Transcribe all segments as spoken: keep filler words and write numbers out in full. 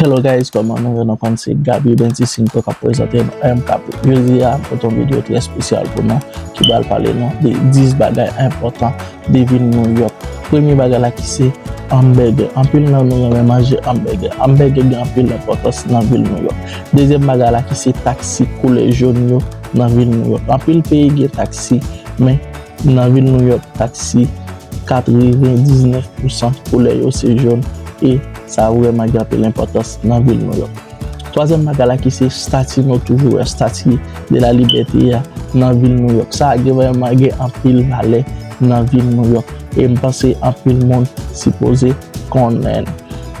Hello guys, kòman nou ye? Nou konn se Gaby Benty Cinco k ap prezante nou M K P. Jodi a, m pote yon videyo trè espesyal pou nou ki pral pale nou de dis bagay enpòtan de vil Nouyòk. Premye bagay la ki se hamburger. Anpil nan nou renmen manje hamburger. Hamburger gen anpil enpòtans nan vil Nouyòk. Dezyèm bagay la ki se taksi koulè jòn yo nan vil Nouyòk. Anpil peyi gen taksi, men nan vil Nouyòk, taksi katrevendiznèf pousan koulè yo se jòn, e sa vrèman gen anpil enpòtans nan vil Nouyòk. Twazyèm bagay la ki se stati nou toujou wè, stati de la libète a nan vil Nouyòk. Sa gen vrèman gen anpil valè nan vil Nouyòk. E m panse anpil moun sipoze konnen l.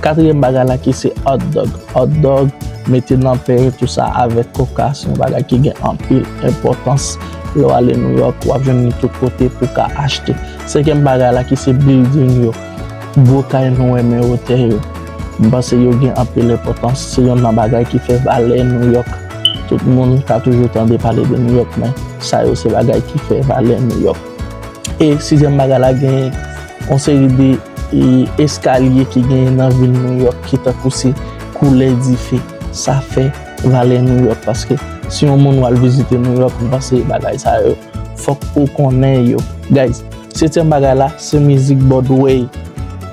Katriyèm bagay la ki se hot dog. Hot dog, mete nan pen, tou sa avèk koka, se yon bagay ki gen anpil enpòtans. Lè w ale Nouyòk, w ap jwenn li tout kote pou w ka achte. Senkyèm bagay la ki se building yo. Gwo kay nou renmen wotè yo. M panse yo gen anpil enpòtans. Se yonn nan bagay ki fè valè Nouyòk. Tout moun ka toujou tande pale de Nouyòk, men sa yo se bagay ki fè valè Nouyòk. E sizyèm bagay la, gen yon seri de, e, eskalye ki genyen nan vil Nouyòk ki tankou se koulè dife. Sa fè valè Nouyòk, paske si yon moun w al vizite Nouyòk, m panse bagay sa yo fòk ou konnen yo. Guys, setyèm bagay la, se mizik Broadway.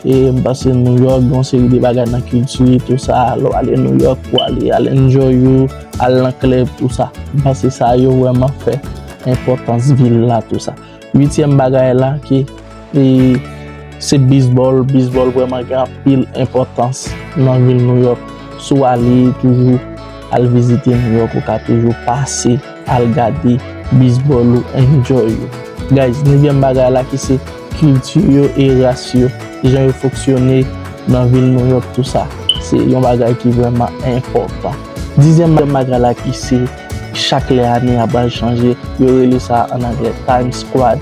E m panse Nouyòk gen yon seri de bagay nan kilti, tou sa, lè w ale Nouyòk, pou ale, al enjoy ou, al nan klèb, tou sa. M panse sa yo vrèman fè enpòtans vil la, tou sa. Uityèm bagay la ki, e, se bizbòl. Bizbòl vrèman gen anpil enpòtans nan vil Nouyòk. Si w ale toujou al vizite Nouyòk, ou ka toujou pase al gade bizbòl ou, enjoy ou. Guys, nevyèm bagay la ki se kilti yo e ras yo, jan yo fonksyone nan vil Nouyòk, tou sa. Se yon bagay ki vrèman enpòtan. Dizyèm bagay la ki se chak lè ane a pral chanje, yo rele sa an anglè Times Square.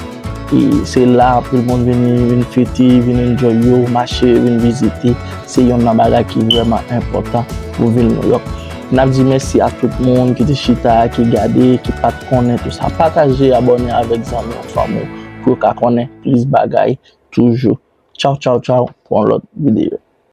E se la anpil moun vini, vin fete, vin enjoy yo, mache, vin vizite. Se yonn nan bagay ki vrèman enpòtan pou vil Nouyòk. N ap di mèsi a tout moun ki te chita, ki gade, ki pa t konnen tou sa. Pataje, abòne avèk zanmi w, fanmi w, pou yo ka konnen plis bagay toujou. Tchaw, tchaw, tchaw, pou yon lòt videyo.